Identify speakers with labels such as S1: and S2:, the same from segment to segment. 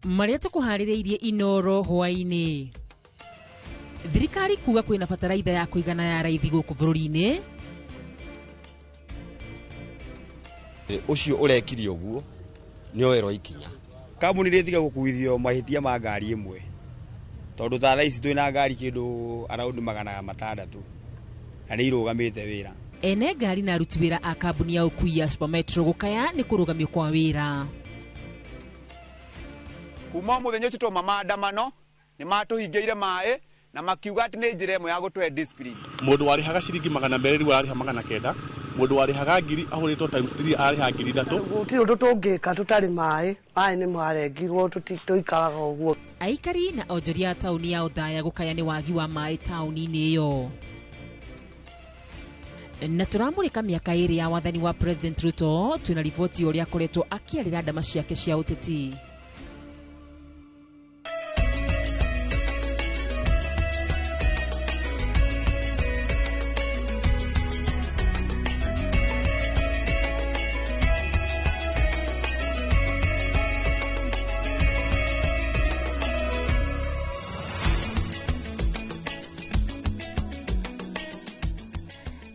S1: Marĩa tũkũharĩrĩirie Inoro hwaĩ-inĩ. Thirikari kuga kwĩna bataraitha ya kũigana ya raithi gũkũ bũrũri-inĩ.
S2: Ũcio ũrekire ũguo nĩoerwo ikinya.
S3: Kambuni rĩtiga gũkuithio mahĩtia ma ngari ĩmwe tondũ ta thaa ici twĩna ngari kĩndũ around 600 na nĩ irũgamĩte wĩra.
S1: Ene ngari na aruti wĩra a kambuni ya ũkui ya Super Metro gũkaya nĩ kũrũgamio kwa wĩra.
S4: Kuma mũthenya ũcio twauma maandamano nĩ matũhingĩire maĩ na makiuga atĩ nĩ njĩra ĩmwe ya gũtũhe discipline.
S5: Mũndũ warĩhaga ciringi 200 rĩu ararĩha 900, mũndũ warĩhaga 1000 ahũrĩtwo times 3 ararĩha 3000.
S6: Gũtirĩ ũndũ tũngĩka tũtarĩ maĩ, maĩ nĩ marengirwo tũikaraga ũguo.
S1: Aikari na onjoria a taũni ya Othaya gũkaya nĩ wagi wa maĩ taũni-inĩ ĩyo. Na tũramũrĩka mĩaka 2 ya wathani wa President Ruto, twĩna riboti ũrĩa akoretwo akĩarĩra ndama ciake cia ũteti.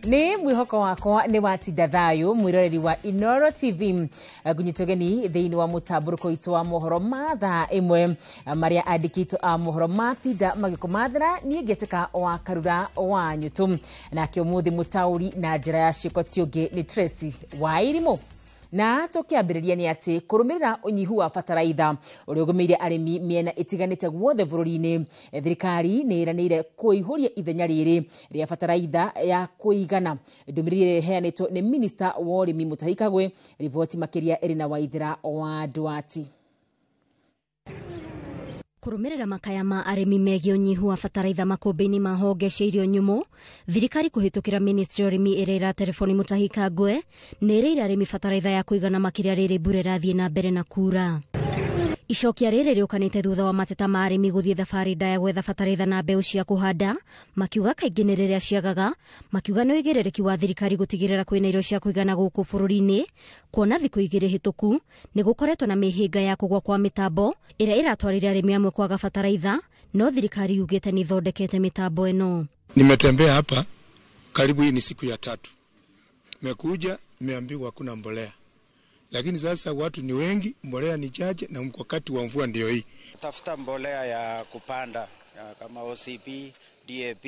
S1: Nĩ mwĩhoko wakwa nĩ watinda thayũ mwĩroreri wa Inoro TV ngunyitwo geni thĩinĩ wa mũtambũrũko witũ wa mohoro ma thaa ĩmwe marĩa andĩkĩtwo a mohoro matinda magĩkũmathĩra niĩ ngĩtĩka wa Karura wa Nyũtũ nake ũmũthĩ mũtaũri na njĩra ya ciĩko ti ũngĩ nĩ Tracy wa Irimũ. Na tũkĩambĩrĩria nĩ atĩ kũrũmĩrĩra ũnyihu wa bataraitha ũrĩa ũgũmĩire arĩmi mĩena ĩtiganĩte guothe bũrũri-inĩ, thirikari nĩ ĩranĩire kũihũria ithenya rĩrĩ rĩa bataraitha ya kũigana. Ndũmĩrĩri ĩrĩa ĩheanĩtwo nĩ minista wa ũrĩmi Mutahi Kagwe. Riboti makĩria ĩrĩ na Waithera wa Ndwati.
S7: Kũrũmĩrĩra makaya ma arĩmi megiĩ ũnyihu wa bataraitha makũmbĩ-inĩ ma honge cia irio nyũmũ, thirikari kũhĩtũkĩra ministry ya ũrĩmi ĩrĩa ĩra telefoni Mutahi Kagwe nĩ ĩrĩire arĩmi bataraitha ya kũigana makĩria rĩrĩ mbura ĩrathiĩ na mbere na kura. Icokia rĩrĩ rĩũkanĩte thutha wa mateta ma arĩmi gũthiĩ thabarĩ ndaya gwetha bataraitha na mbeũ cia kũhanda, makiuga kaingĩ nĩ rĩrĩa ciagaga, makiuga nĩ ũigĩrĩrĩki wa thirikari gũtigĩrĩra kwĩna irio cia kũigana gũkũ bũrũri-inĩ, kuona thikũ 2 hĩtũku nĩ gũkoretwo na mĩhĩnga ya kũgwa kwa mĩtambo ĩrĩa ĩratwarire arĩmi amwe kwaga bataraitha, no thirikari yugĩte nĩ ĩthondekete mĩtambo ĩno.
S8: Nimetembea hapa karibu, hii ni siku ya 3. Nimekuja nimeambiwa hakuna mbolea. Lakini sasa watu ni wengi, mbolea ni chache na wakati wa mvua ndio hii.
S9: Tafuta mbolea ya kupanda ya kama OCP, DAP,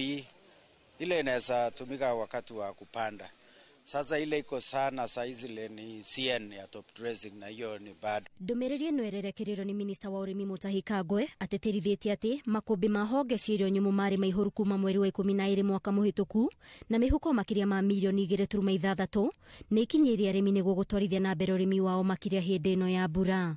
S9: ile inaweza tumika wakati wa kupanda. Sasa ile iko sana saizi ile ni CN ya top dressing na hiyo ni bado.
S7: Ndũmĩrĩri ĩno ĩrerekereirio nĩ minista wa ũrĩmi Mutahi Kagwe atĩtĩrithĩtie atĩ makũmbĩ ma honge cia irio nyũmũ marĩ maihũru kuma mweri wa 12 mwaka mũhĩtũku na mĩhuko makĩria ma mirioni 2.6 nĩ ikinyĩirie arĩmi nĩguo gũtwarithia na mbere ũrĩmi wao makĩria hĩndĩ ĩno ya mbura.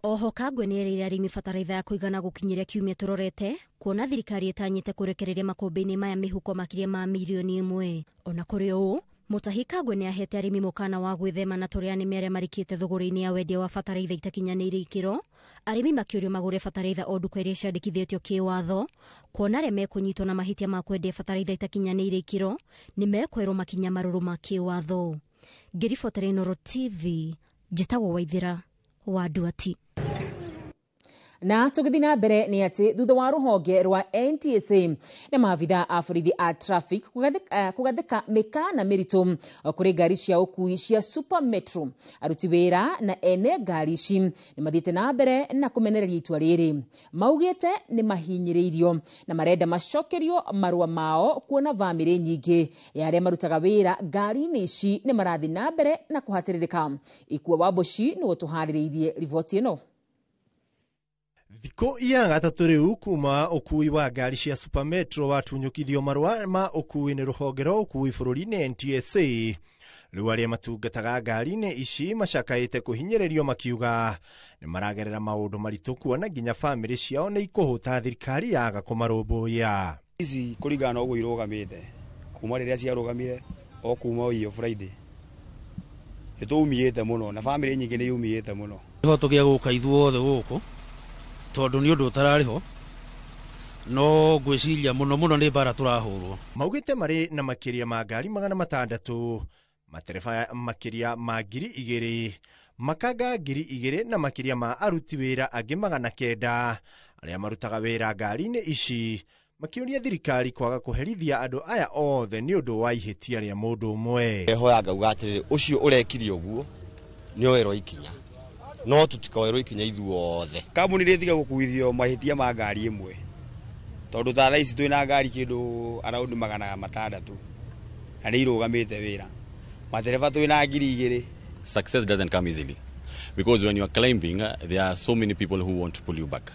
S7: Oho Kagwe nĩ erĩire arĩmi bataraitha ya kũigana gũkinyĩria kiumia tũrorete kuona thirikari ĩtanyĩte kũrekereria makũmbĩ-inĩ maya mĩhuko makĩria ma mirioni 1. Ona kũrĩ ũũ, Mutahi Kagwe nĩ ahete arĩmi mũkana wa gwĩthema na tũrĩa nĩme arĩa marikĩte thũgũrĩ-inĩ ya wendia wa bataraitha itakinyanĩire ikĩro, arĩmi makĩũrio magũre bataraitha o nduka iria ciandĩkithĩtio kĩwatho, kuona arĩa mekũnyitwo na mahĩtia ma kwendia bataraitha itakinyanĩire ikĩro nĩ mekwerwo makinya marũrũ ma kĩwatho. Ngĩribotera Inoro TV, njĩtagwo Waithera wa Nduati.
S1: Na tũgĩthiĩ na mbere nĩ atĩ thutha wa rũhonge rwa NTSA na maabitha a borithi a traffic kũgathĩka mĩkana mĩritũ kũrĩ ngari cia ũkui cia Super Metro, aruti wĩra na ene ngari ici nĩ mathiĩte na mbere na kũmenereria itua rĩrĩ. Maugĩte nĩ mahinyĩrĩirio na marenda macokerio marũa mao kuona bamĩrĩ nyingĩ ya arĩa marutaga wĩra ngari-inĩ ici nĩ marathiĩ na mbere na kũhatĩrĩrĩka. Ikua wa Mboci nĩwe ũtũharĩrĩirie riboti ĩno.
S10: Thikũ ya gatatũ rĩu kuma ũkui wa ngari cia Super Metro watunyũkithio marũa ma ũkui nĩ rũhonge rwa ũkui bũrũri-inĩ NTSA. Rĩu arĩa matungataga ngari-inĩ ici macakaĩte kũhinyĩrĩrio makiuga nĩ maragerera maũndũ maritũ kuona nginya bamĩrĩ ciao nĩ ikũhũta thirikari yaga kũmarũmbũiya.
S3: Ici kũringana na ũguo irũgamĩte kuma rĩrĩa ciarũgamire o kuma iyo Friday nĩ tũumĩte mũno na bamĩrĩ nyingĩ nĩ yumĩte mũno.
S11: Kĩhoto gĩa gũka ithuothe gũkũ tondũ nĩ ũndũ ũtararĩ ho, no ngwĩciria mũno mũno nĩ mbara tũrahũrwo.
S10: Maugĩte marĩ na makĩria ma ngari 600, matereba makĩria ma 2,000, Makanga 2,000 na makĩria ma aruti wĩra angĩ 900 arĩa marutaga wĩra ngari-inĩ ici makĩũria thirikari kwaga kũherithia andũ aya othe nĩ ũndũ wa ihĩtia rĩa mũndũ ũmwe.
S2: Hoya ngauga atĩrĩrĩ, ũcio ũrekire ũguo nĩ oerwo ikinya, no tũtikoerwo ikinya ithuothe.
S3: Kambuni rĩtiga gũkuithio mahĩtia ma ngari ĩmwe, tondũ ta thaa ici twĩna ngari kĩndũ around 600 na nĩ irũgamĩte wĩra. Matereba twĩna 2,000.
S12: Success doesn't come easily, because when you are climbing, there are so many people who want to pull you back.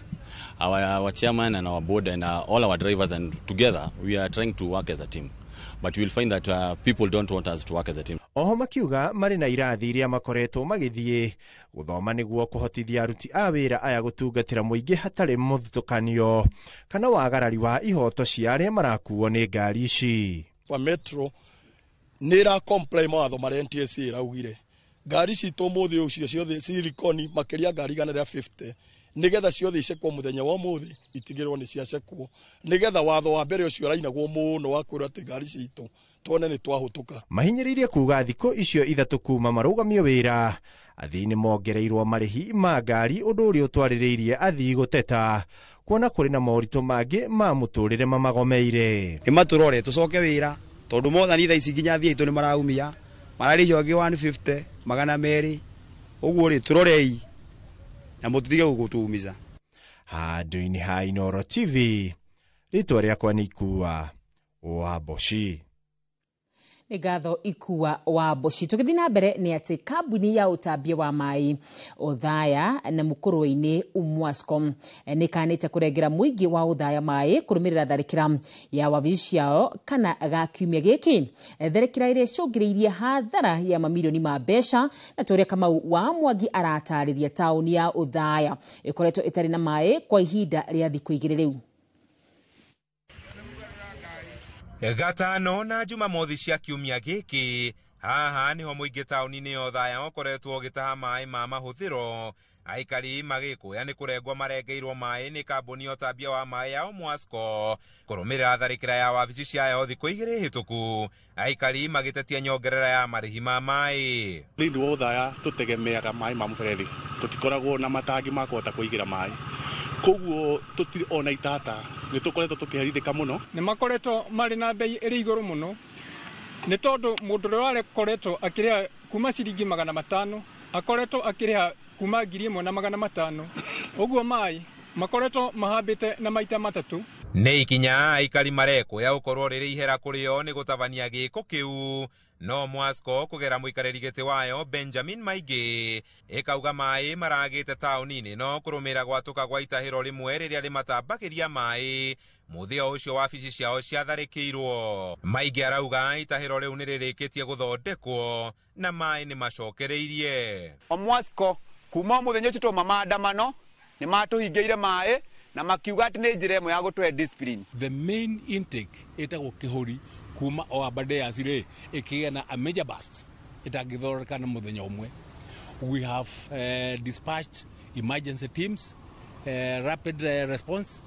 S12: Our chairman and our board and all our drivers, and together we are trying to work as a team. But you will find that people don't want us to work as a team.
S10: Oho makiuga marĩ na irathi iria makoretwo magĩthiĩ gũthoma nĩguo kũhotithia aruti a wĩra aya gũtungatĩra mũingĩ hatarĩ mũthutũkanio kana wagarari wa ihoto cia arĩa marakuo nĩ ngari ici.
S13: Wa Metro nĩ ĩra comply mawatho marĩa NTSA ĩraugire. Ngari citũ ũmũthĩ ũcio ciothe cirikoni makĩria ngari 150 nigetha ciothe icekwo muthenya wa umuthi itigirwo ni ciacekwo nigetha watho wa mbere ucio rainagwo muno wa kwĩrwo atĩ ngari citũ tuone nĩ twahũtũka.
S10: Mahinyĩrĩirie kuga thikũ icio 3 kuma marũgamio wĩra athii nĩ mongereirwo marĩhi ma ngari ũndũ ũrĩa ũtwarĩrĩirie athii gũteta kuona kũrĩ na moritũ mangĩ ma mũtũrĩre mamagomeire.
S3: Nĩ matũrore tũcoke wĩra tondũ mothani thaa ici nginya athii aitũ nĩ maraumia mararĩhio angĩ 150 200 ũguo rĩ tũrorei na mũtitige gũgũtũmiza.
S10: Handũ-inĩ ha Inooro TV, rĩtwa rĩakwa nĩ Ikua wa Mboci.
S1: Nĩ ngatho Ikua wa Mboci. Tũgĩthiĩ na mbere nĩ atĩ kambuni ya ũtambia wa maĩ Othaya na mũkũrwe-inĩ Umwasco nĩ kanĩte kũrengera mũingĩ wa Othaya maĩ kũrũmĩrĩra tharĩkĩra ya wabici ciao kana ga kiumia gĩkĩ, tharĩkĩra ĩrĩa ĩcũngĩrĩirie hathara ya mamirioni ma mbeca. Na tũrĩa Kamau wa Mwangi aratarĩria, taũni ya Othaya ĩkoretwo ĩtarĩ na maĩ kwa ihinda rĩa thikũ 2 rĩu.
S14: Gatano na Jumamothi cia kiumia gĩkĩ, haha nĩho mũingĩ taũni-inĩ ya Othaya ũkoretwo ũgĩtaha maĩ ma mahũthĩro. Aikari magĩkũya nĩ kũrengwo marengeirwo maĩ nĩ kambuni ya ũtambia wa maĩ ya Omwasco kũrũmĩrĩra tharĩkĩra ya wabici ciayo thikũ 2 hĩtũku. Aikari magĩtetia nyongerera ya marĩhi ma maĩ.
S5: Thĩinĩ wa Othaya tũtegemeaga maĩ ma mũberethi, tũtikoragwo na matangi ma kũhota kũigĩra maĩ, koguo tũtirĩ ona itata nĩ tũkoretwo tũkĩherithĩka mũno.
S15: Nĩ makoretwo marĩ na bei ĩrĩ igũrũ mũno nĩ tondũ mũndũ ũrĩa wakoretwo akĩrĩha kuma ciringi 500 akoretwo akĩrĩha kuma 1,500, ũguo maĩ makoretwo mahambĩte na maita 3.
S14: Nĩ ikinya aikari marekũya gũkorwo rĩrĩ ihera kũrĩo nĩ gũtabania gĩko kĩu, no Mwasco kũgera mũikarĩri gĩtĩ wayo Benjamin Maingĩ ĩkauga maĩ maragĩte taũni-inĩ no kũrũmĩrĩra gwatũka gwa itahĩro rĩmwe rĩrĩa rĩmatambagĩria maĩ mũthia ũcio wabici ciao ciatharĩkĩirwo. Maingĩ arauga itahĩro rĩu nĩ rĩrĩkĩtie gũthondekwo na maĩ nĩ macokereirie.
S4: Omwasco kuma mũthenya ũcio twauma maandamano nĩ matũhingĩire maĩ na makiuga atĩ nĩ njĩra ĩmwe ya gũtũhe discipline.
S16: The main intake ĩtagwo Kĩhũri kuma o Aberdares rĩ ĩkĩgĩa na a major burst ĩtangĩthondeka na mũthenya ũmwe. We have dispatched emergency teams, rapid response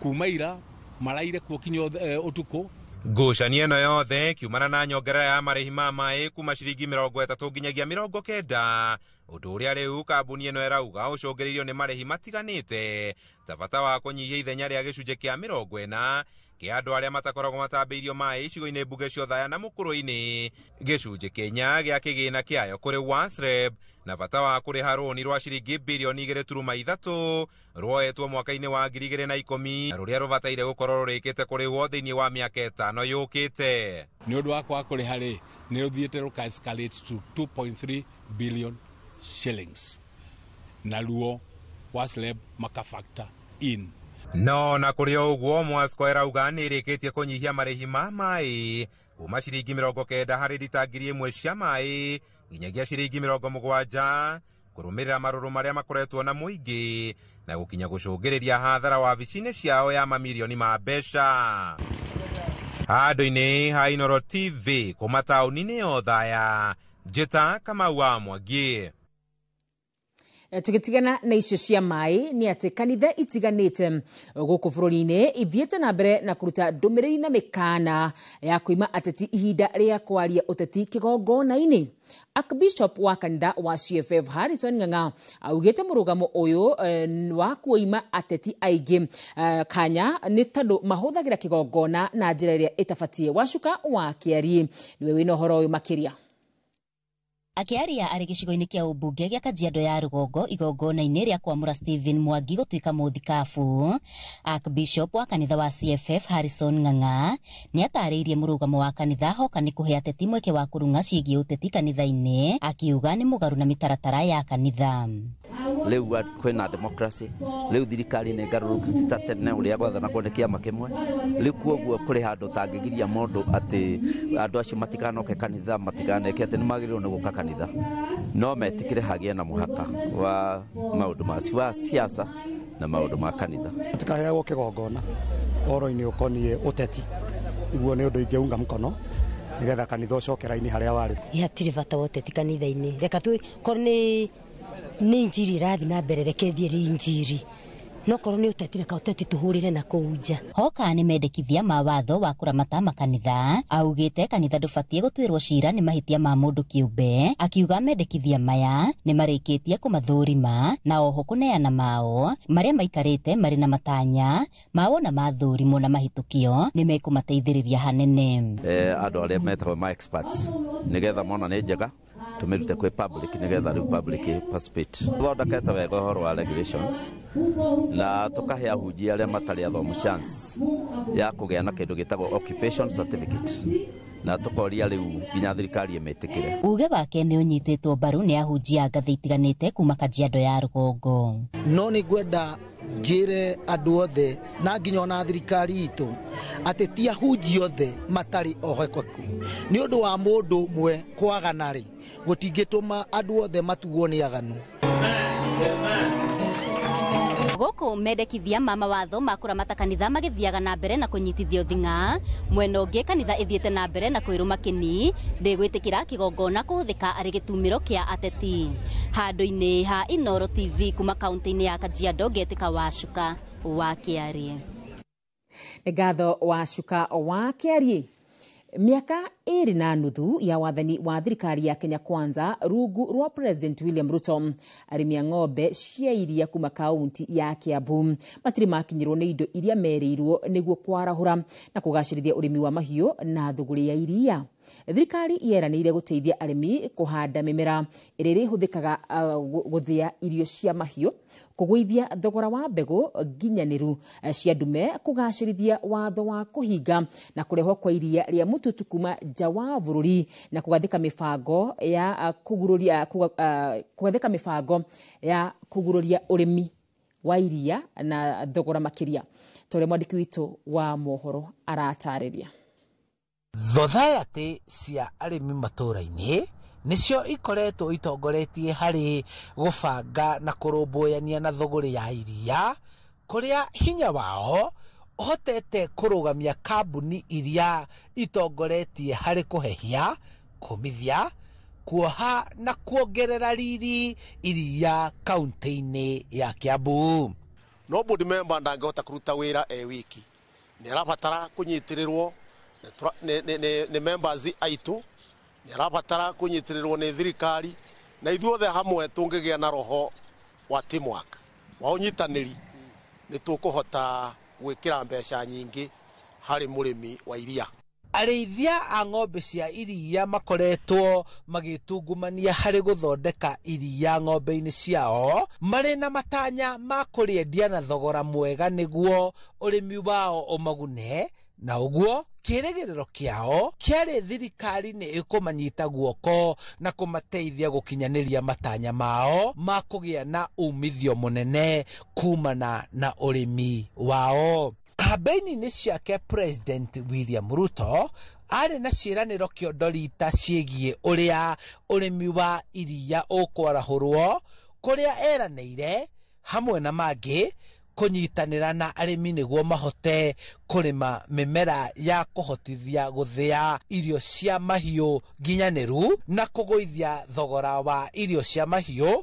S16: kuma ira maraire kuo kinya ũtukũ.
S14: Ngucanio ĩno yothe kiumana na nyongerera ya marĩhi ma maĩ kuma ciringi 30 nginyagia 90, ũndũ ũrĩa rĩu kambuni ĩno ĩrauga ũcũngĩrĩirio nĩ marĩhi matiganĩte ta bata wa kũnyihia ithenya rĩa gĩcunjĩ kĩa 40 kĩa andũ arĩa matakoragwo matambĩirio maĩ icigo-inĩ mbunge cia Othaya na mũkũrũ-inĩ, gĩcunjĩ kĩa gĩa kĩgĩna kĩayo kũrĩ WASREB, na bata wa kũrĩha rũni rwa ciringi birioni 2.3 rwoetwo mwaka-inĩ wa 2010 na rũrĩa rũbataire gũkorwo rũrĩkĩte kũrĩhwo thĩinĩ wa mĩaka 5 yũkĩte.
S16: Nĩ ũndũ wa kwaga kũrĩha rĩ nĩ rũthiĩte rũka escalate to 2.3 billion shillings, naruo WASREB maka factor in.
S14: No na kũrĩ o ũguo Mwasco ĩrauga nĩ ĩrĩkĩtie kũnyihia marĩhi ma maĩ kuma ciringi 90 harĩ rita 1,000 cia maĩ nginyagia ciringi 70 kũrũmĩrĩra marũrũ marĩa makoretwo na mũingĩ na gũkinya gũcũngĩrĩria hathara wabici-inĩ ciao ya mamirioni ma mbeca. Handũ-inĩ ha Inooro TV kuma taũni-inĩ ya Othaya, Njĩta Kamau wa Mwangi.
S1: Tũgĩtigana na icio cia maĩ nĩ atĩ kanitha itiganĩte gũkũ bũrũri-inĩ ithiĩte na mbere na kũruta ndũmĩrĩri na mĩkana ya kwĩma ateti ihinda rĩa kwaria ũteti kĩgongona-inĩ. Archbishop wa kanitha wa CFF Harrison Ng'ang'a augĩte mũrũgamo ũyũ wa kuoima ateti aingĩ kanya nĩ tondũ mahũthagĩra kĩgongona na njĩra ĩrĩa ĩtabatiĩ. Wacuka wa Kĩariĩ nĩwe wĩna ũhoro ũyũ makĩria.
S17: Akĩaria arĩ gĩcigo-inĩ kĩa ũmbunge gĩa Kajiado ya rũgongo igongona-inĩ rĩa kwamũra Stephen Mwangi gũtuĩka mũthikabu, Archbishop wa kanitha wa CFF Harrison Ng'ang'a nĩ atarĩirie mũrũgamo wa kanitha hoka nĩ kũhe ateti mweke wa kũrung'a ciĩgiĩ ũteti kanitha-inĩ, akiuga nĩ mũgarũ na mĩtaratara ya kanitha.
S18: Rĩu kwĩna democracy, rĩu thirikari nĩ ngarũrũku, ti ta tene ũrĩa gwathanagwo nĩ kĩama kĩmwe. Rĩu kuoguo kũrĩ handũ ũtangĩgiria mũndũ atĩ andũ acio matikanoke kanitha, matikaneke atĩ nĩ magĩrĩirwo nĩ gũka kanitha, no metĩkĩre hagĩe na mũhaka wa maũndũ ma wa siasa na maũndũ ma kanitha.
S19: Tikaheagwo kĩgongona ũhoro-inĩ ũkoniĩ ũteti, iguo nĩ ũndũ ingĩunga mkono nĩgetha kanitha ũcoke raini harĩa warĩ.
S20: Hatirĩ bata wa ũteti kanitha-inĩ, reka tu korwo nĩ injiri ĩrathiĩ na mbere, reke ĩthiĩ ĩrĩ injiri, no korwo nĩ ũteti, reka ũteti tũhũrĩre na kũu nja.
S17: Hoka nĩ mendekithia ma watho wa kũramata makanitha, augĩte kanitha ndũbatiĩ gũtuĩrwo cira nĩ mahĩtia ma mũndũ kĩũmbe, akiuga mendekithia maya nĩ marĩkĩtie kũmathũrima na oho kũneana mao marĩa maikarĩte marĩ na matanya mawona mathũrimwo na mahĩtũkio nĩ mekũmateithĩrĩria hanene.
S18: Andũ arĩa metagwo ma experts nĩgetha mona nĩ njega tũmĩrute kwĩ public nĩgetha rĩu public participate. Tũthondekete wega ũhoro wa regulations na tũkahe ahunjia arĩa matarĩ athomu chance ya kũgĩa na kĩndũ gĩtagwo occupation certificate, na tũkoria rĩu nginya thirikari ĩmĩtĩkĩre.
S17: Uge wake nĩ ũnyitĩtwo mbaru nĩ ahunjia a ngathĩ itiganĩte kuma Kajiado ya rũgongo.
S21: No nĩ ngwenda njĩre andũ othe na nginya ona thirikari itũ atĩ ti ahunjia othe matarĩ ohokeku. Nĩ ũndũ wa mũndũ ũmwe kwagana rĩ, gũtingĩtũma andũ othe matuo nĩ aganu.
S17: Gũkũ mendekithia ma mawatho ma kũramata kanitha magĩthiaga na mbere na kũnyitithio thing'a, mwena ũngĩ kanitha ĩthiĩte na mbere na kwĩrũma kĩni ndĩgwĩtĩkĩra kĩgongona kũhũthĩka arĩ gĩtumĩro kĩa ateti. Handũ-inĩ ha Inooro TV kuma kaunti-inĩ ya Kajiado, ngetĩka Wacuka wa Kĩariĩ.
S1: Nĩ ngatho Wacuka wa Kĩariĩ. Mĩaka 2.5 ya wathani wa thirikari ya Kenya Kwanza rungu rwa President William Ruto, arĩmi a ng'ombe cia iria kuma kaunti ya Kiambu matirĩ makinyĩrwo nĩ indo iria merĩirwo nĩguo kwarahũra na kũgacĩrithia ũrĩmi wa mahiũ na thũgũrĩ ya iria. Thirikari yeranĩire gũteithia arĩmi kũhanda mĩmera ĩrĩa ĩrĩhũthĩkaga gũthĩa irio cia mahiũ, kũgũithia thogora wa mbegũ nginyanĩru cia ndume, kũgacĩrithia watho wa kũhinga na kũrehwo kwa iria rĩa mũtutu kuma nja wa bũrũri, na kũgathĩka mĩbango ya kũgururia kũgathĩka mĩbango ya kũgururia ũrĩmi wa iria na thogora makĩria. Ta ũrĩa mwandĩki witũ wa mohoro aratarĩria.
S22: Thothaitĩ cia arĩmi matũũra-inĩ nĩcio ikoretwo itongoretie harĩ gũbanga na kũrũmbũyania na thũgũrĩ ya iria, kũrĩa hinya wao ũhotete kũrũgamia kambuni iria itongoretie harĩ kũhehia, kũmithia, kuoha na kuongerera riri iria kaunti-inĩ ya Kiambu.
S23: No board member ndangĩhota kũruta wĩra e wiki, nĩ arabatara kũnyitĩrĩrwo nĩ members aitũ, nĩ arabatara kũnyitĩrĩrwo nĩ thirikari, na ithuothe hamwe tũngĩgĩa na roho wa teamwork wa ũnyitanĩri, nĩ tũkũhota gwĩkĩra mbeca nyingĩ harĩ mũrĩmi wa iria.
S22: Arĩithia a ng'ombe cia iria makoretwo magĩtungumania harĩ gũthondeka iria ng'ombe-inĩ ciao, marĩ na matanya ma kũrĩendia na thogora mwega nĩguo ũrĩmi wao ũmagune, na ũguo kĩrĩgĩrĩro kĩao kĩarĩ thirikari nĩ ĩkũmanyita guoko na kũmateithia gũkinyanĩria matanya mao ma kũgĩa na umithio mũnene kumana na ũrĩmi wao. Kambĩini-inĩ ciake President William Ruto arĩ na ciĩranĩro kĩondo rita ciĩgiĩ ũrĩa ũrĩmi wa iria ũkwarahũrwo, kũrĩa eranĩire hamwe na mangĩ kũnyitanĩra na arĩmi nĩguo mahote kũrĩma mĩmera ya kũhotithia gũthĩa irio cia mahiũ nginyanĩru na kũgũithia thogora wa irio cia mahiũ,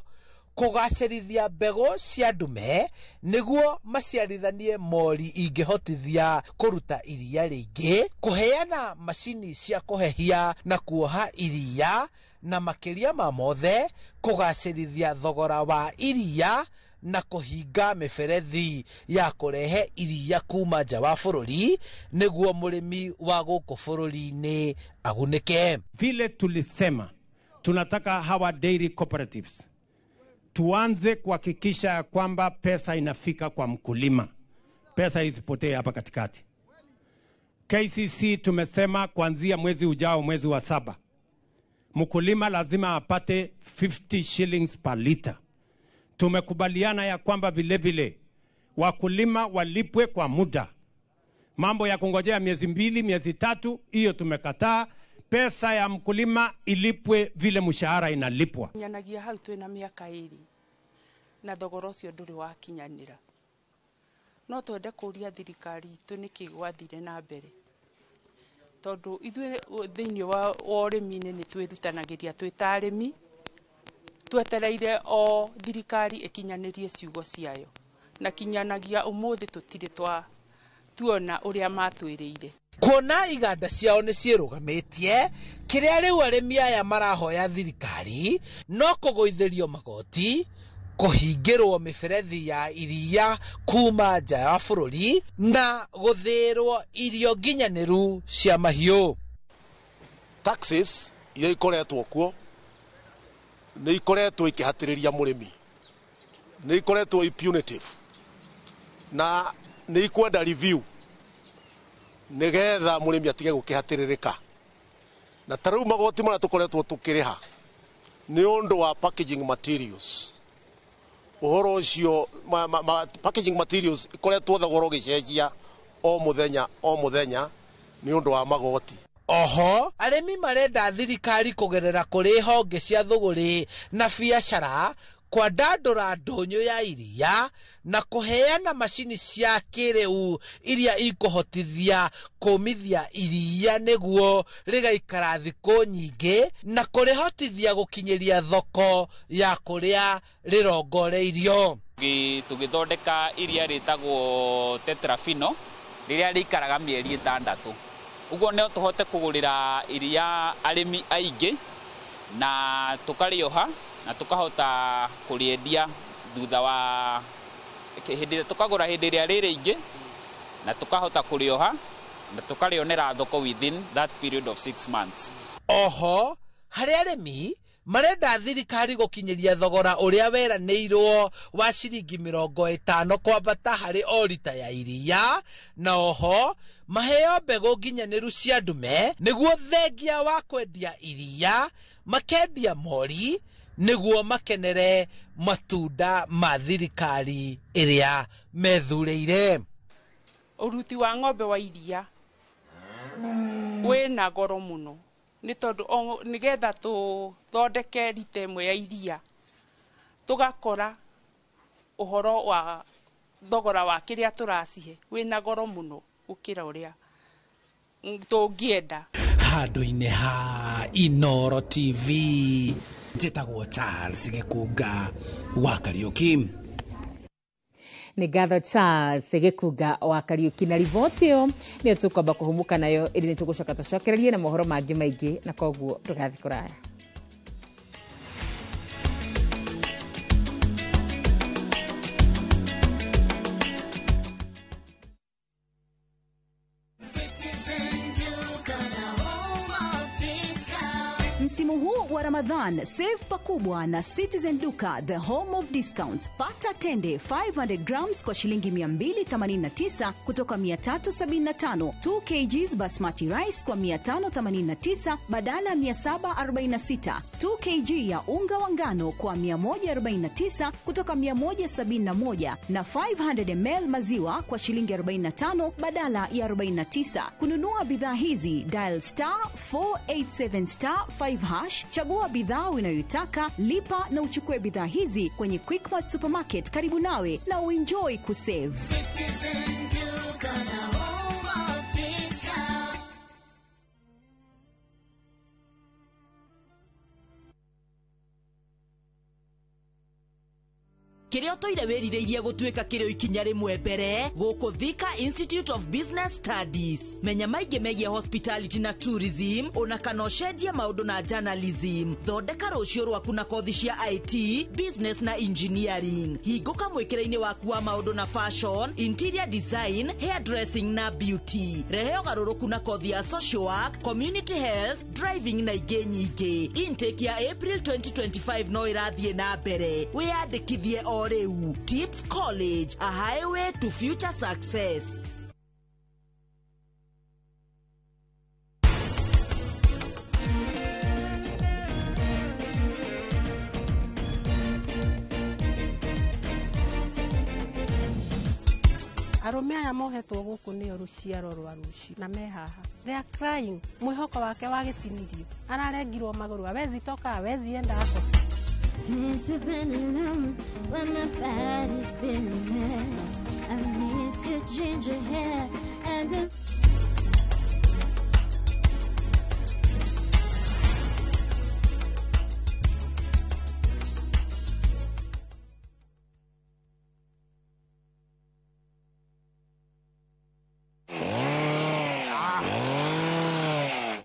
S22: Kũgacĩrithia mbegũ cia ndume nĩguo maciarithanie mori ingĩhotithia kũruta iria rĩingĩ, kũheana macini cia kũhehia na kuoha iria, na makĩria ma mothe kũgacĩrithia thogora wa iria na kũhinga mĩberethi ya kũrehe iria kuma nja wa bũrũri nĩguo mũrĩmi wa gũkũ bũrũri-inĩ agunĩke.
S6: Vile tulisema tunataka hawa dairy cooperatives tuanze kuhakikisha ya kwamba pesa inafika kwa mkulima, pesa isipotee hapa katikati. KCC tumesema kuanzia mwezi ujao, mwezi wa 7, mkulima lazima apate 50 shillings per liter. Tumekubaliana ya kwamba vile vile wakulima walipwe kwa muda. Mambo ya kungojea miezi 2, miezi 3, hiyo tumekataa. Pesa ya mkulima ilipwe vile mshahara inalipwa.
S8: Nyanagia hau twina miaka 2 na thogora ucio nduri wakinyanira. No twende kuria thirikari itu niki gwathire na mbere, tondu ithuĩ thĩinĩ wa ũrĩmi-inĩ nĩ twĩrutanagĩria twĩ ta arĩmi, twetereire o thirikari ĩkinyanĩrie ciugo ciayo, na kinyanagia ũmũthĩ tũtirĩ twa tuona ũrĩa matwĩrĩire.
S22: Kuona iganda ciao nĩ ciĩrũgamĩtie, kĩrĩa rĩu arĩmi aya marahoya thirikari no kũgũithĩrio magoti, kũhingĩrwo mĩberethi ya iria kuma nja ya bũrũri na gũthĩĩrwo irio nginyanĩru cia mahiũ.
S23: Taxes iria ikoretwo kuo nĩ ikoretwo ikĩhatĩrĩria mũrĩmi, nĩ ikoretwo i punitive na nĩ ikwenda review nĩgetha mũrĩmi atige gũkĩhatĩrĩrĩka. Na ta rĩu magoti marĩa tũkoretwo tũkĩrĩha nĩ ũndũ wa packaging materials, ũhoro ũcio packaging materials ikoretwo thogora ũgĩcenjia o mũthenya o mũthenya nĩ ũndũ wa magoti.
S22: Oho arĩmi marenda thirikari kũgerera kũrĩ honge cia thũgũrĩ na biacara kwandandũra ndũnyũ ya iria na kũheana macini cia kĩrĩu iria ikũhotithia kũmithia iria nĩguo rĩgaikara thikũ nyingĩ na kũrĩhotithia gũkinyĩria thoko ya kũrĩa rĩrongoreirio.
S9: Tũgĩthondeka iria rĩtagwo tetrafino rĩrĩa rĩikaraga mĩeri 6, ũguo no tũhote kũgũrĩra iria arĩmi aingĩ na tũkarĩoha na tukahota kũrĩendia thutha wa hĩndĩ, tukagũra hĩndĩ ĩrĩa rĩ rĩingĩ na tukahota kũrĩoha na tũkarĩonera thoko within that period of 6 months.
S22: Oho harĩ arĩmi marenda thirikari gũkinyĩria thogora ũrĩa weranĩirwo wa ciringi 50 kwambata harĩ o rita ya iria, na oho maheo mbegũ nginyanĩru cia ndume nĩguo thengia wa kwendia iria makendia mori nĩguo makenere matunda ma thirikari ĩrĩa methurĩire.
S8: Ũruti wa ng'ombe wa iria wĩna goro mũno nĩ tondũ nĩgetha tũthondeke rita ĩmwe ya iria tũgakora ũhoro wa thogora wa kĩrĩa tũracihe wĩna goro mũno gũkĩra ũrĩa tũngĩenda.
S22: Handũ-inĩ ha Inooro TV njĩtagwo Charles Gĩkunga wa Kariũki.
S1: Nĩ ngatho Charles Gĩkunga wa Kariũki na riboti ĩyo nĩyo tũkwamba kũhumuka nayo, ĩndĩ nĩ tũgũcoka tũcokererie na mohoro mangĩ maingĩ, na koguo ndũgathiĩ kũraya.
S24: Msimu huu wa Ramadhan, save pakubwa na Citizen Duka, the home of discounts. Pata tende 500 grams kwa shilingi 289 kutoka 375, 2 kgs basmati rice kwa 589 badala 746, 2 kg ya unga wa ngano kwa 149 kutoka 171 na 500 ml maziwa kwa shilingi 45 badala ya 49. Kununua bidhaa hizi, dial star 487 star 5 hash, chagua bidhaa unayoitaka, lipa na uchukue bidhaa hizi kwenye Quickmart Supermarket karibu nawe na uenjoy kusave.
S25: Citizen Duka, the home of discount.
S2: Kĩrĩa ũtũire wĩrirĩirie gũtuĩka kĩrĩ ikinya rĩmwe mbere gũkũ Thika Institute of Business Studies. Menya maingĩ megiĩ hospitality na tourism, ona kana ũcenjie maũndũ na journalism. Thondeka rũciũ rwaku na kothi cia IT, business na engineering. Hingũka mwĩkĩre-inĩ waku wa maũndũ na fashion, interior design, hairdressing na beauty. Rehe ũgarũrũku na kothi ya social work, community health, driving na ingĩ nyingĩ. Intake ya April 2025 no ĩrathiĩ na mbere. Wĩyandĩkithie o rĩu. Tips College, a highway to future success.
S7: Arũme aya mohetwo gũkũ nĩo rũciaro rwa rũciũ na me haha. They are crying. Mwĩhoko wake wagĩtinirio, ararengirwo magũrũ, awezi toka, awezi enda hapo.
S25: Since I've been alone, when my body's been a mess, I miss your ginger hair and the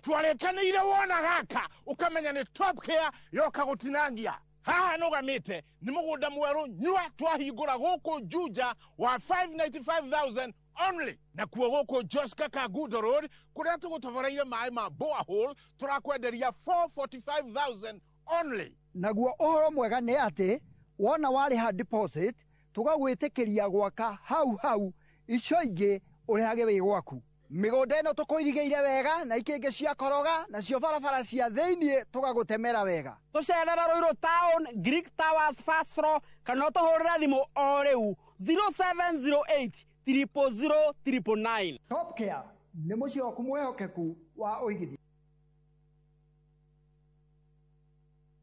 S11: Twarĩkanĩire wona gaka ũkamenya nĩ Top Care yoka gũtinangia. Haha nũgamĩte nĩ mũgũnda mwerũ nyua twahingũra gũkũ Juja wa 595,000 only. Nakuo gũkũ Joska Kangundo Road kũrĩa tũgũtoboreire maĩ ma borehole tũrakwenderia 445,000 only.
S12: Naguo ũhoro mwega nĩ atĩ wona warĩha deposit tũgagwĩtĩkĩria gwaka hau hau, icio ingĩ ũrĩhage wĩ gwaku. Mĩgũnda ĩno tũkũirigĩire wega na ikĩngĩ cia koroga, nacio barabara cia thĩiniĩ tũgagũtemera wega.
S13: Tũcerere Ruiru Town, Greek Towers first floor, kana ũtũhũrĩre thimũ o rĩu 0708 000 999.
S12: Top Care nĩ mũciĩ waku mwĩhokeku wa ũigithia.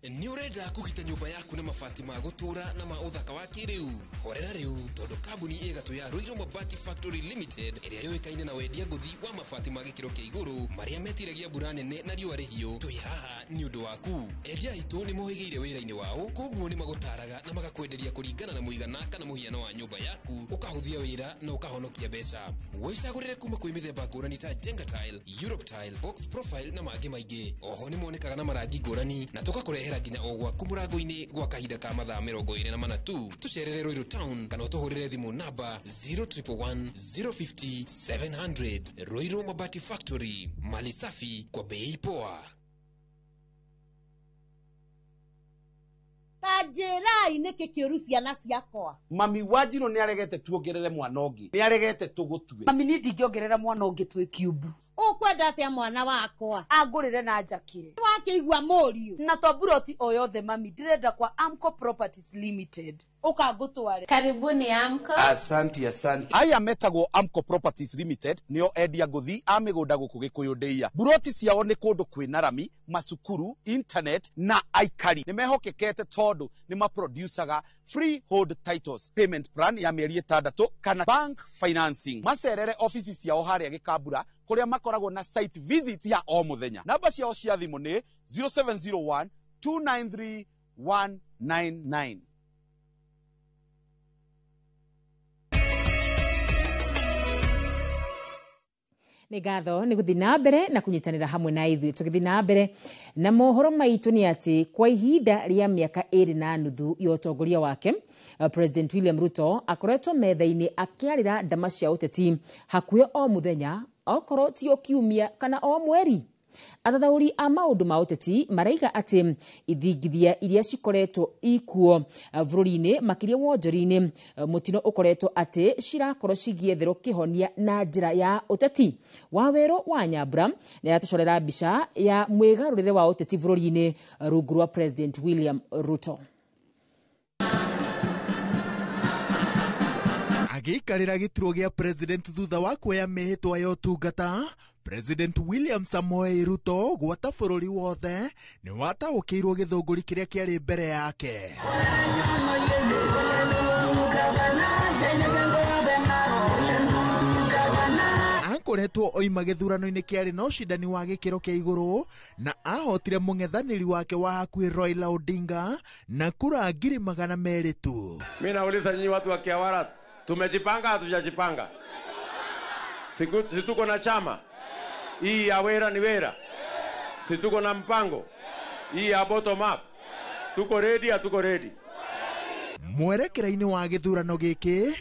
S26: Nĩ ũrenda kũgita nyũmba yaku na mabati ma gũtũũra na ma ũthaka wa kĩrĩu? Horera rĩu, tondũ kambuni ĩgatũ ya Ruiru Mabati Factory Limited ĩrĩa yũĩkaine na wendia ngũthi wa mabati ma gĩkĩro kĩa igũrũ marĩa metiragia mbura nene na riũa rĩhiũ, twĩ haha nĩ ũndũ waku. Endia aitũ nĩ mohĩgĩire wĩra-inĩ wao, koguo nĩ magũtaraga na magakwenderia kũringana na mũigana kana mũhiano wa nyũmba yaku, ũkahũthia wĩra na ũkahonokia mbeca. Wĩcagũrĩre kuma kwĩ mĩthemba ngũrani ta Jenga Tile, Europe Tile, Box Profile na mangĩ maingĩ. Oho nĩ monekaga na marangi ngũrani na tũgakũrehera nginya o gwaku mũrango-inĩ gwa kahinda ka mathaa 24 tu. Tũcerere Ruiru Town kana ũtũhũrĩre thimũ namba 0111 050 700. Ruiru Mabati Factory, mali safi kwa bei poa.
S27: Ta njĩrai nĩkĩ kĩũru ciana ciakwa.
S28: Mami Wanjirũ nĩ aregete tuongerere mwana ũngĩ, nĩ aregete tũgũtue.
S29: Mami niĩ ndingĩongerera mwana ũngĩ twĩ kiumbu.
S27: Ũkwenda atĩa mwana wakwa?
S29: Angũrĩre na njakĩre.
S27: Wakĩigua mũriũ.
S29: Na to mburoti o yothe mami, ndĩrenda kwa Amco Properties Limited. Ũka ngũtware.
S30: Karibuni Amco.
S28: Asanti, asanti. Aya metagwo Amco Properties Limited nĩo endia ngũthi a mĩgũnda gũkũ Gĩkũyũ ndĩia. Mburoti ciao nĩ kũndũ kwĩna rami, macukuru, internet na aikari. Nĩ mehokekete tondũ nĩ maproducaga freehold titles, payment plan ya mĩeri 6 kana bank financing. Macerere ofici ciao harĩa Gĩkambura kũrĩa makoragwo na site visit ya o mũthenya. Namba ciao cia thimũ nĩ 0701 293 199.
S1: Nĩ ngatho nĩ gũthiĩ na mbere na kũnyitanĩra hamwe na ithuĩ. Tũgĩthiĩ na mbere na mohoro maitũ nĩ atĩ kwa ihinda rĩa mĩaka 2.5 ya ũtongoria wake, President William Ruto akoretwo metha-inĩ akĩarĩra ndama cia ũteti hakuhĩ o mũthenya, okorwo ti o kiumia kana o mweri. Athathaũri a maũndũ ma ũteti maraiga atĩ ithingithia iria cikoretwo ikuo bũrũri-inĩ makĩria wonjori-inĩ, mũtino ũkoretwo atĩ cirakorwo cigĩetherwo kĩhonia na njĩra ya ũteti. Wawerũ wa Nyambura nĩ aratũcorera mbica ya mwĩgarũrĩre wa ũteti bũrũri-inĩ rungu rwa President William Ruto.
S31: Agĩikarĩra gĩturwa gĩa president thutha wa kuoya mĩhĩtwa ya ũtungata, President William Samoei Ruto gwata bũrũri wothe nĩ wataũkĩirwo gĩthũngũri kĩrĩa kĩarĩ mbere yake. Akoretwo oima gĩthurano-inĩ kĩarĩ na ũcindani wa gĩkĩro kĩa igũrũ na ahotire mũng'ethanĩri wake wa hakuhĩ Raila Odinga na kura 200,000 tu.
S6: Mimi nauliza nyinyi watu wa Kiawara, tumejipanga hatujajipanga? Si tuko na chama hii ya wera ni wera, si tuko na mpango hii ya bottom up, tuko ready hatuko ready?
S31: Mwerekera-inĩ wa gĩthurano gĩkĩ,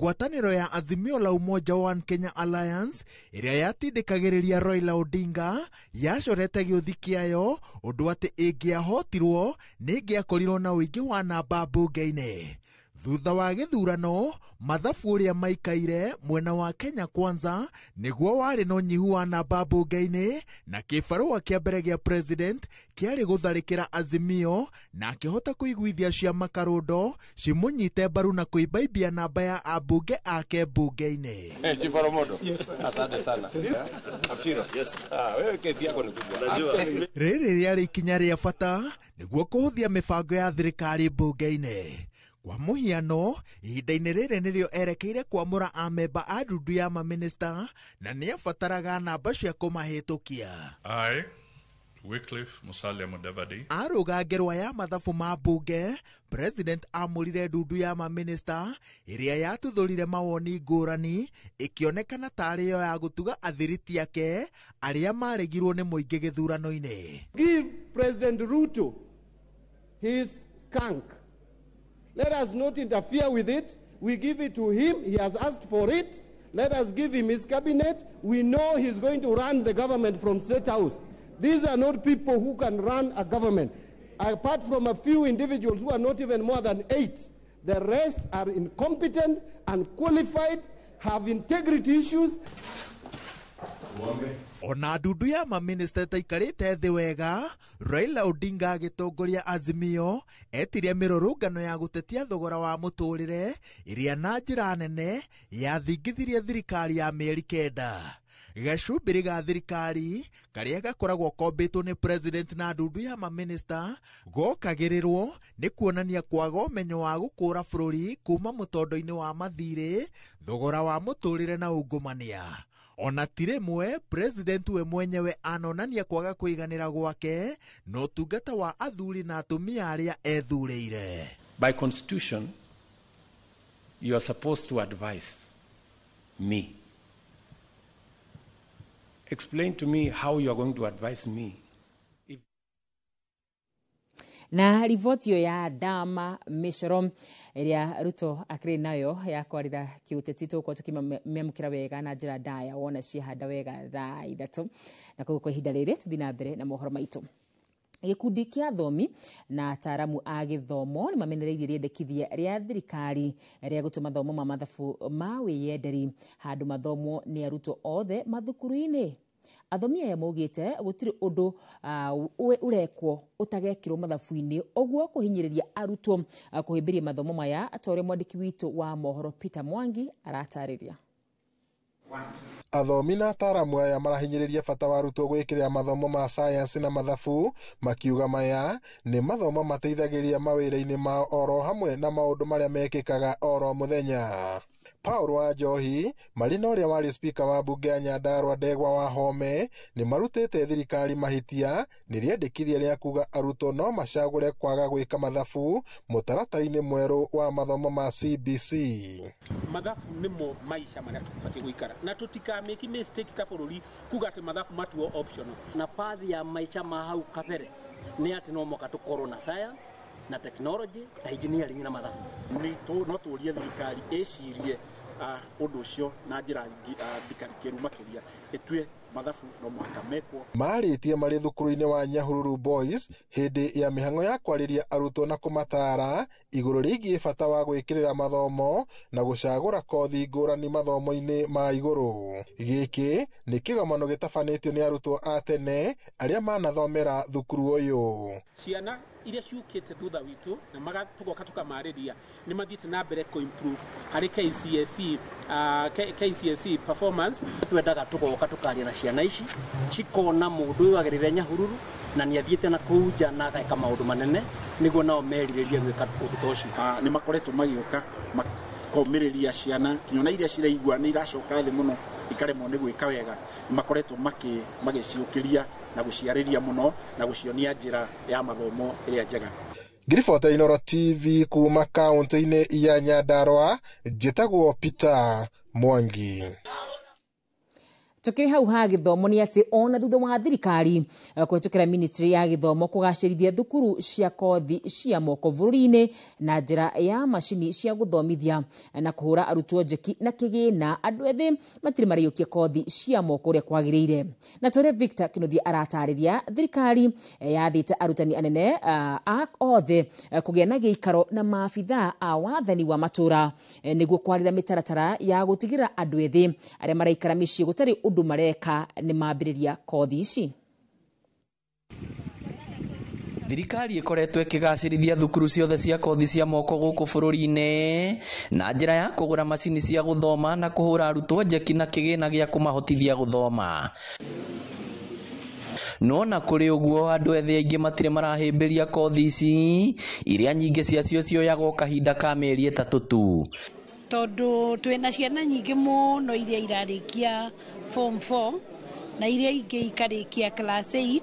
S31: ngwatanĩro ya Azimio la Umoja One Kenya Alliance ĩrĩa yatindĩkagĩrĩria Raila Odinga yacorete gĩũthi kĩayo ũndũ atĩ ĩngĩahotirwo nĩ ĩngĩakorirwo na ũingĩ wa namba mbunge-inĩ. Thutha wa gĩthurano, mathabu ũrĩa maikaire mwena wa Kenya Kwanza nĩguo warĩ na ũnyihu wa namba mbunge-inĩ, na kĩbarũa kĩa mbere gĩa president kĩarĩ gũtharĩkĩra Azimio na akĩhota kũiguithia ciama karũndo cimũnyite mbaru na kũimbaimbia namba ya ambunge ake mbunge-inĩ.
S6: Chief Oromodo.
S3: Yes, sir.
S6: Asante sana. Afiro.
S3: Yes.
S6: Wewe kesi yako ni kubwa.
S3: Najua.
S31: Rĩrĩ rĩarĩ ikinya rĩa bata nĩguo kũhũthia mĩbango ya thirikari mbunge-inĩ. Kwa mũhiano, ihinda-inĩ rĩrĩ nĩrĩo erekeire kwamũra amemba a ndundu ya mamĩnĩsta na nĩabataraga namba cia kũmahĩtũkia.
S4: I, Wycliffe Musalia Mudavadi,
S31: Arũga ngerwa ya mathabu ma mbunge, president amũrire ndundu ya mamĩnĩsta ĩrĩa yatuthũrire mawoni ngũrani ĩkĩonekana tarĩ yo ya gũtuga athiriti ake arĩa maregirwo nĩ mũingĩ gĩthurano-inĩ.
S5: Give President Ruto his skunk. Let us not interfere with it. We give it to him. He has asked for it. Let us give him his cabinet. We know he's going to run the government from State House. These are not people who can run a government. Apart from a few individuals who are not even more than 8, the rest are incompetent, unqualified, have integrity issues.
S31: Ona ndundu ya mamĩnĩsta ĩtaikarĩte thĩ wega, Raila Odinga agĩtongoria Azimio etirie mĩrũrũngano ya gũtetia thogora wa mũtũrĩre ĩrĩa na njĩra nene yathingithirie thirikari ya mĩeri 9. Gacumbĩrĩ ga thirikari karĩa gakoragwo kombĩtwo nĩ president na ndundu ya mamĩnĩsta gokagĩrĩrwo nĩ kuonania kwaga ũmenyo wa gũkũra bũrũri kuma mũtondo-inĩ wa mathirĩ, thogora wa mũtũrĩre na ungumania. Ona ti rĩmwe president we mwenyewe anonania kwaga kũiganĩra gwake na ũtungata wa athuri na atumia arĩa ethurĩire.
S6: By constitution, you are supposed to advise me. Explain to me how you are going to advise me.
S1: Na riboti ĩyo ya Dama Mĩcoro ĩrĩa Ruto akĩrĩ nayo ya kwarĩra kĩũteti tũgũkorwo tũkĩmĩamũkĩra wega na njĩra ndaya wona ciahanda wega thaa 3. Na koguo kwa ihinda rĩrĩ tũthiĩ na mbere na mohoro maitũ. Gĩkundi kĩa athomi na ataaramu a gĩthomo nĩ mamenereirie rĩendekithia rĩa thirikari rĩa gũtua mathomo ma mathabu ma wĩyenderi handũ mathomwo nĩ arutwo othe mathukuru-inĩ. Athomi aya maugĩte gũtirĩ ũndũ ũrekwo ũtagekĩrwo mathabu-inĩ, ũguo kũhinyĩrĩria arutwo kũhĩmbĩria mathomo maya, ta ũrĩa mwandĩki witũ wa mohoro Peter Mwangi aratarĩria.
S10: Athomi na ataaramu aya marahinyĩrĩria bata wa arutwo gwĩkĩrĩra mathomo ma sayansi na mathabu, makiuga maya nĩ mathomo mateithagĩrĩria mawĩra-inĩ mao oro hamwe na maũndũ marĩa mekĩkaga oro mũthenya. Paul Wanjohi marĩ na ũrĩa warĩ spika wa mbunge ya Nyandarua Ndegwa wa Home nĩ marutĩte thirikari mahĩtia nĩ rĩendekithia rĩa kuga arutwo no macagũre kwaga gwĩka mathabu mũtaratara-inĩ mwerũ wa mathomo ma CBC.
S14: Mathabu nĩmo maisha marĩa tũbatiĩ gũikara na tũtikamake mistake ta bũrũri kuga atĩ mathabu matuo optional.
S15: Na path ya maisha ma hau kabere nĩ atĩ no mũhaka tũkorwo na science na technology na engineering na mathabu.
S16: No tũrie thirikari ĩcirie ũndũ ũcio na njĩra ndikarikĩru makĩria ĩtue mathabu no mũhaka mekwo.
S10: Marĩtie marĩ thukuru-inĩ wa Nyahururu Boys hĩndĩ ya mĩhang'o ya kwarĩria arutwo na kũmataara igũrũ rĩgiĩ bata wa gwĩkĩrĩra mathomo na gũcagũra kothi ngũrani mathomo-inĩ ma igũrũ. Gĩkĩ nĩ kĩgomano gĩtabanĩtio nĩ arutwo a tene arĩa manathomera thukuru ũyũ.
S14: Ciana iria ciũkĩte thutha witũ na tũgoka tũkamarĩria nĩ mathiĩte na mbere kũ improve harĩ KCSE, KCSE performance.
S15: Twendaga tũgoka tũkaria na ciana ici cikona mũndũ ũyũ agereire Nyahururu na nĩ athiĩte na kũu nja na ageka maũndũ manene nĩguo nao merirĩrie gwĩka ũndũ ta ũcio.
S16: Nĩ makoretwo magĩũka Komĩrĩria ciana kinya ona iria ciraigua nĩ iracoka thĩ mũno ikaremwo nĩ gwĩka wega, nĩ makoretwo magĩciũkĩria na gũciarĩria mũno na gũcionia njĩra ya mathomo ĩrĩa njega.
S10: Ngiribota Inooro TV kuma kaunti-inĩ ya Nyandarua, njĩtagwo Peter Mwangi.
S1: Tukiri hau ha gĩthomo nĩ atĩ ona thutha wa thirikari kũhĩtũkĩra ministry ya gĩthomo kũgacĩrithia thukuru cia kothi cia moko bũrũri-inĩ na njĩra ya macini cia gũthomithia na kũhũra arutwo njeki na kĩgĩna, andũ ethĩ matirĩ marĩũkia kothi cia moko ũrĩa kwagĩrĩire. Na tũrĩa Victor Kinuthia aratarĩria, thirikari yathĩte arutani anene a othe kũgĩa na gĩikaro na maabithaa a wathani wa matũra nĩguo kwarĩra mĩtaratara ya gũtigĩrĩra andũ ethĩ arĩa maraikara mĩciĩ gũtarĩ ũndũ mareka nĩ mambĩrĩria kothi ici.
S3: Thirikari ĩkoretwo ĩkĩgacĩrithia thukuru ciothe cia kothi cia moko gũkũ bũrũri-inĩ na njĩra ya kũgũra macini cia gũthoma na kũhũra arutwo njeki na kĩgĩna gĩa kũmahotithia gũthoma. No na kũrĩ ũguo, andũ ethĩ aingĩ matirĩ marahĩmbĩria kothi ici iria nyingĩ ciacio cioyagwo kahinda ka mĩeri 3 tu.
S8: Tondũ twĩna ciana nyingĩ mũno iria irarĩkia form 4 na iria ingĩ ikarĩkia class 8,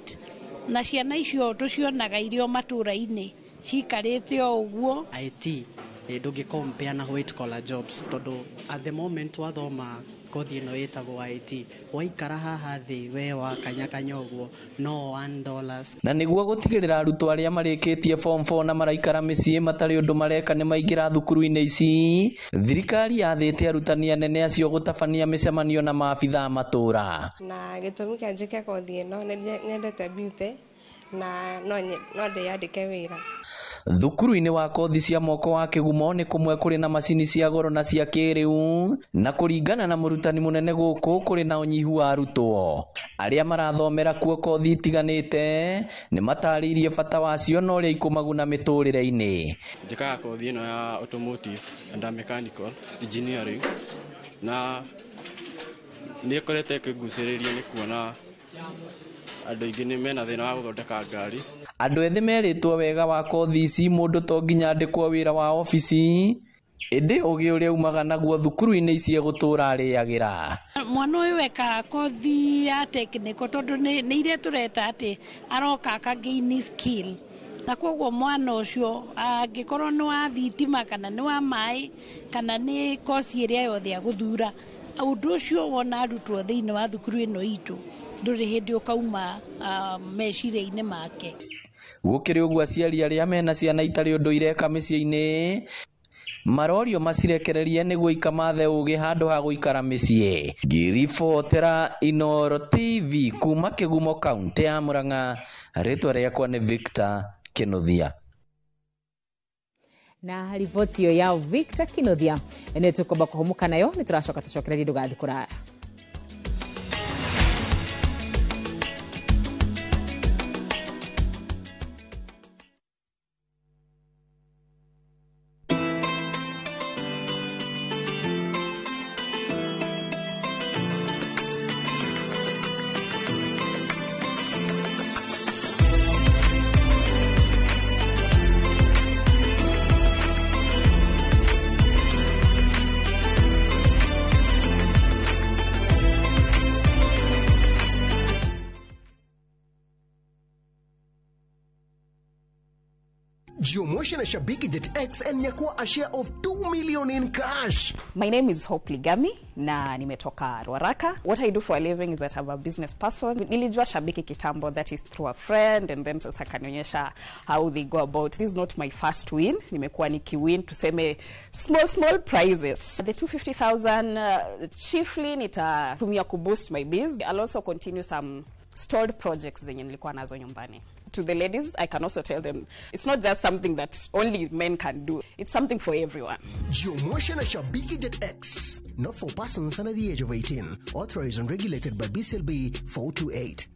S8: na ciana icio tũcionaga irio matũra-inĩ cikarĩte o ũguo.
S9: IT ndũngĩ compare na white collar jobs tondũ at the moment wathoma kothi ĩno ĩtagwo IT waikara haha thĩ we wakanyakanya ũguo no $1.
S3: Na nĩguo gũtigĩrĩra arutwo arĩa marĩkĩtie form 4 na maraikara mĩciĩ matarĩ ũndũ mareka nĩ maingĩra thukuru-inĩ ici, thirikari yathĩte arutani anene acio gũtabania mĩcemanio na maabithaa matũra.
S17: Na gĩtũmi kĩa njĩke kothi ĩno nĩ nyendete beauty na no ndĩyandĩke wĩra.
S3: Thukuru-inĩ wa kothi cia moko wa Kĩgumo nĩ kũmwe kũrĩ na macini cia goro na cia kĩrĩu, na kũringana na mũrutani mũnene gũkũ kũrĩ na ũnyihu wa arutwo arĩa marathomera kuo kothi itiganĩte. Nĩ matarĩirie bata wacio na ũrĩa ikũmaguna mĩtũrĩre-inĩ.
S18: Njĩkaga kothi ĩno ya automotive and mechanical engineering na nĩ ĩkoretwo ĩkĩngucĩrĩria nĩ kuona andũ aingĩ nĩ mena thĩna wa gũthondeka ngari.
S3: Andũ ethĩ merĩtwo wega wa kothi ici, mũndũ to nginya andĩkwo wĩra wa obici, ĩndĩ ũgĩ ũrĩa umaga naguo thukuru-inĩ ici egũtũra arĩagĩra.
S8: Mwana ũyũ ekaga kothi ya technical tondũ nĩ iria tũreta atĩ aroka akagain skill, na koguo mwana ũcio angĩkorwo nĩ wa thitima kana nĩ wa maĩ kana nĩ kosi ĩrĩa yothe agũthura, ũndũ ũcio wona arutwo thĩinĩ wa thukuru ĩno itũ ndũrĩ hĩndĩ ũkauma meciria-inĩ make.
S3: Gũkĩrĩ ũguo, aciari arĩa mena ciana itarĩ ũndũ ireka mĩciĩ-inĩ marorio macirekererie nĩguo ikamathe ũgĩ handũ ha gũikara mĩciĩ. Ngĩribotera Inooro TV kuma Kĩgumo kaunti ya Murang'a, rĩtwa rĩakwa nĩ Victor Kinuthia.
S1: Na riboti ĩyo ya Victor Kinuthia nĩ tũkwamba kũhũmũka nayo, nĩ tũracoka tũcokererie, ndũgathiĩ kũraya.
S19: Jiomotion na Shabiki Jet X and nyakua a share of 2 million in cash.
S20: My name is Hope Ligami na nimetoka Ruaraka. What I do for a living is that I'm a business person. Nilijua Shabiki kitambo, that is through a friend, and then sasa kanionyesha how they go about. This is not my first win. Nimekuwa nikiwin tuseme small small prizes. The 250,000 chiefly nitatumia kuboost my biz. I'll also continue some stalled projects zenye nilikuwa nazo nyumbani. To the ladies, I can also tell them it's not just something that only men can do. It's something for everyone.
S19: Jiomotion na Shabiki Jet X. Not for persons under the age of 18. Authorized and regulated by BCLB 428.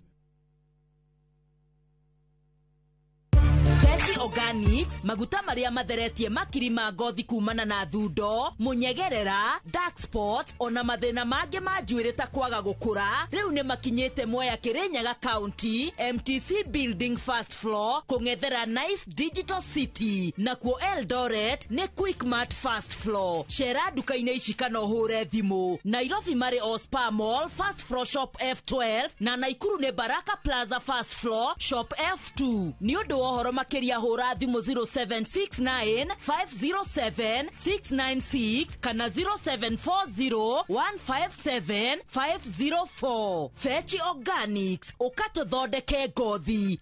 S2: Fechi Organics, maguta marĩa matheretie makiri ma ngothi kumana na thundo, mũnyegerera, dark spot, ona mathĩna mangĩ ma njuĩrĩ ta kwaga gũkũra, rĩu nĩ makinyĩte Mwea Kĩrĩnyaga County, MTC Building First Floor, kũng'ethera Nice Digital City, nakuo Eldoret nĩ Quickmart First Floor. Cera nduka-inĩ ici kana ũhũre thimũ. Nairobi marĩ o Spa Mall First Floor Shop F12 na Naikuru nĩ Baraka Plaza First Floor Shop F2. Nĩ ũndũ wa ũhoro makĩria hũra thimũ 0769 507 696 kana 0740 157 504. Fechi Organics, ũkatũthondeke ngothi.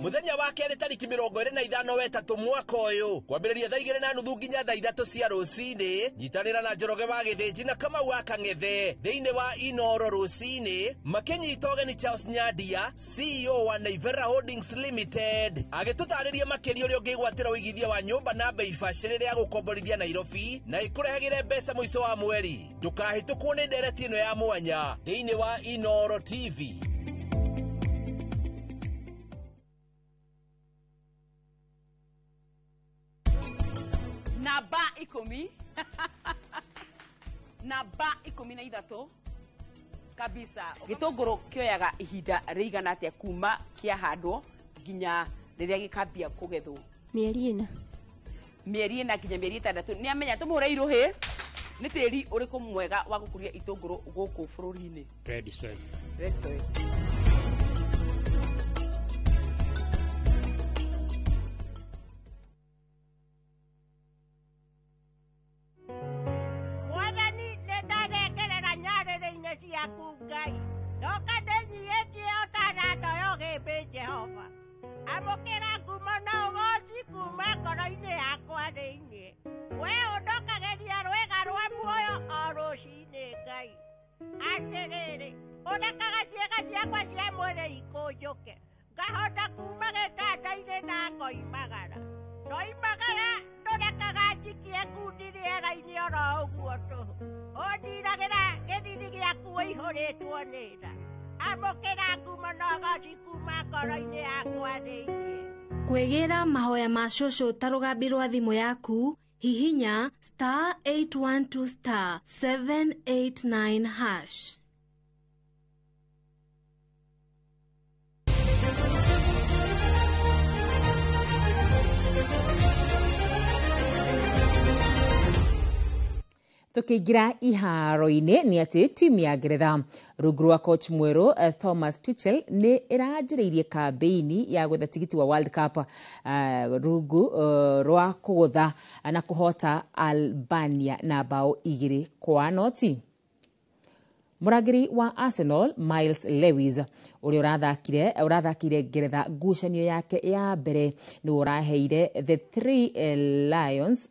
S7: Muthenya wa kerĩ tarĩki 25 wetatũ mwaka ũyũ kwambĩrĩria thaa 2:30 nginya thaa 3 cia rũcinĩ nyitanĩra na Njoroge wa Gĩthĩnji na Kamau wa Kang'ethe thĩinĩ wa Inoro rũcinĩ makĩnyita ũgeni Charles Nyandia CEO wa Naivera Holdings Limited agĩtũtarĩria makĩria ũrĩa ũngĩgwatĩra ũigithia wa nyũmba na bei bacĩrĩre ya gũkomborithia Nairobi na ĩkũrehagĩre mbeca mũico wa mweri. Ndũkahĩtũkwo nĩ ndereti ĩno ya mwanya thĩinĩ wa Inoro TV.
S11: Namba 10 namba 13 kabisa. Gĩtũngũrũ kĩoyaga ihinda rĩigana atĩa kuma kĩahandwo nginya rĩrĩa gĩkambia kũgethwo?
S12: Mĩeri 4.
S11: Mĩeri 4 nginya mĩeri 6. Nĩ amenya tũmũhũre irũhĩ. Nĩ tĩri ũrĩkũ mwega wa gũkũria itũngũrũ gũkũ bũrũri-inĩ?
S13: Red soil.
S11: Red soil.
S21: Kwĩgĩra mahoya ma cũcũ ta rũgambi rwa thimũ yaku, hihinya *812 *789#.
S1: Tukiingira iharo-inĩ nĩ atĩ timu ya Ngeretha rungu rwa coach mwerũ Thomas Tuchel nĩ ĩranjĩrĩirie kambĩini ya gwetha tigiti wa World Cup rungu rwa kũgũtha na kũhota Albania na bao 2-0. Mũrangĩri wa Arsenal Miles Lewis ũrĩa ũrathakire Ngeretha ngucanio yake ya mbere nĩ ũraheire the Three Lions